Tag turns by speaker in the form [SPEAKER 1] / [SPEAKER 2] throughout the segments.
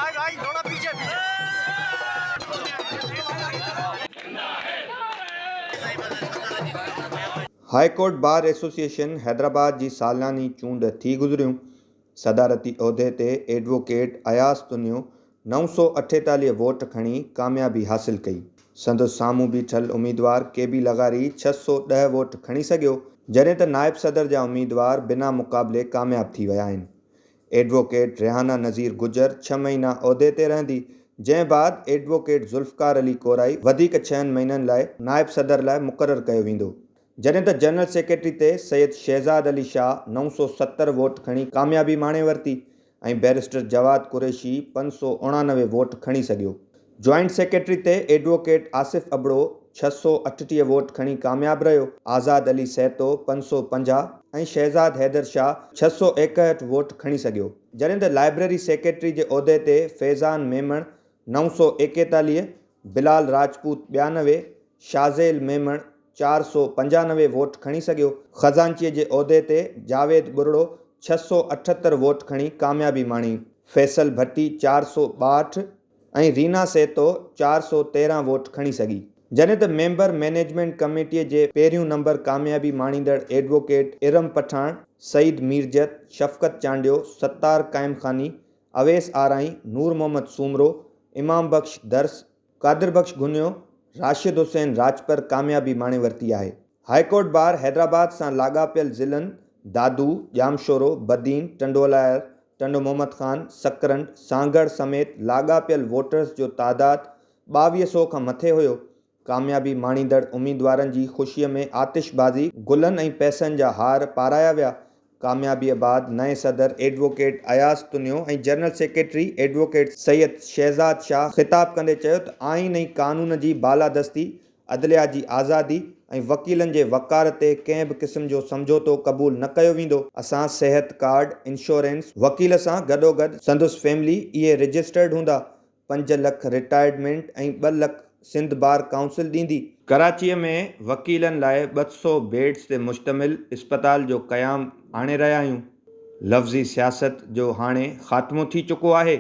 [SPEAKER 1] High court bar association Hyderabad جي سالياني چونڊ ٿي گذريون. صدارتي عهدي تي ايڊووڪيٽ اياز تنيو 948 ووٽ کڻي ڪاميابي حاصل ڪئي. سندس سامهون بيٺل اميدوار ڪي بي لغاري 610 ووٽ کڻي سگهيو، جڏهن ته نائب صدر جا اميدوار بنا مقابلي ڪامياب ٿي ويا آهن. ايڊووڪيٽ ريحانه نذير گجر ڇهه مهينا عهدي تي رهندي، جنهن بعد ايڊووڪيٽ ذوالفقار علي ڪورائي وڌيڪ ڇهن مهينن لاء نائب صدر لاء مقرر ڪيو ويندو، جڏهن ته جنرل سيڪريٽري تي سيد شهزاد علي شاهه 970 ووٽ کڻي ڪاميابي ماڻي ورتي ۽ بئريسٽر جواد قريشي 589 ووٽ کڻي سگهيو. جوائنٽ سيڪريٽري تي ايڊووڪيٽ آصف ابڙو 638 ووٽ کڻي ڪامياب رهيو، آزاد علي سهتو 550 ۽ شهزاد حيدر شاهه 661 ووٽ کڻي سگهيو، جڏهن ته لائبريري سيڪريٽري جي عهدي تي فيضان ميمڻ 941، بلال راجپوت 92، شاهزيل ميمڻ 495 ووٽ کڻي سگهيو، خزانچي جي عهدي تي جاويد ٻرڙو 678 ووٽ کڻي ڪاميابي ماڻي، فيصل ڀٽي 462، ۽ رينا سهتو 413 ووٽ کڻي سگهي. جڏهن ته ميمبر مئنيجمينٽ ڪميٽيء جي پهريون نمبر ڪاميابي ماڻيندڙ ايڊووڪيٽ ارم پٺاڻ، سعيد ميرجت، شفقت چانڊيو، ستار قائمخاني، اويس آرائين، نور محمد سومرو، امام بخش درس، قادر بخش گهنيو، راشد حسين راڄپر ڪاميابي ماڻي ورتي آهي. هاء ڪورٽ بار حيدرآباد سان لاڳاپيل ضلعن دادو، ڄامشورو، بدين، ٽنڊوالهيار، ٽنڊو محمد خان، سڪرنڊ، سانگهڙ سميت لاڳاپيل ووٽرز جو تعداد 22 سئو کان مٿي هيو. ڪاميابي ماڻيندڙ اميدوارن جي خوشي ۾ آتشبازي، گلن ۽ پئسن جا هار پارايا ويا. ڪاميابيء بعد نئين صدر advocate Ayaz Tunio ۽ general secretary advocate Syed Shahzad Shah خطاب ڪندي چيو ته آئين ۽ قانون جي بالادستي عدليا جي آزادي ۽ وڪيلن جي وقار تي ڪنهن به قسم جو سمجهوتو قبول نه ڪيو ويندو، اسان صحت ڪارڊ، انشورنس، وڪيل سان گڏوگڏ سندس فيملي اهي رجسٽرڊ هوندا، 5 lakh retirement ۽ 2 lakh Sindh bar council ڏيندي. ڪراچيء ۾ وڪيلن لاء 200 بيڊز تي مشتمل اسپتال جو قيام آڻي رهيا آهيون، لفظي سياست جو هاڻي خاتمو ٿي چڪو آهي.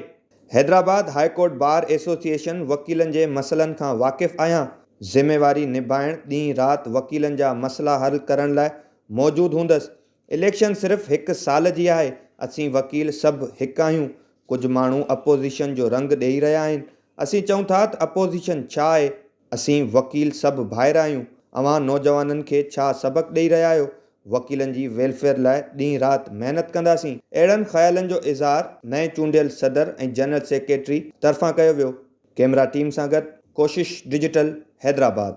[SPEAKER 1] Hyderabad high court bar association وڪيلن جي مسئلن کان واقف آهيان، ذميواري نڀائڻ ڏينهن رات وڪيلن جا مسئلا حل ڪرڻ لاء موجود هوندس، اليڪشن صرف هڪ سال جي آهي، اسين وڪيل سڀ هڪ آهيون، ڪجهه ماڻهو اپوزيشن جو رنگ ڏئي رهيا آهن، اسين چئون ٿا ته اپوزيشن ڇا آهي؟ اسين وڪيل سڀ ڀائر آهيون، اوهان نوجوانن کي ڇا سبق ڏئي رهيا آهيو؟ وڪيلن جي ويلفيئر لاء ڏينهن رات محنت ڪنداسين. اهڙن خيالن جو اظهار نئين چونڊيل صدر ۽ جنرل سيڪريٽري طرفان ڪيو ويو. ڪئميرا ٽيم سان گڏ ڪوشش ڊجيٽل حيدرآباد.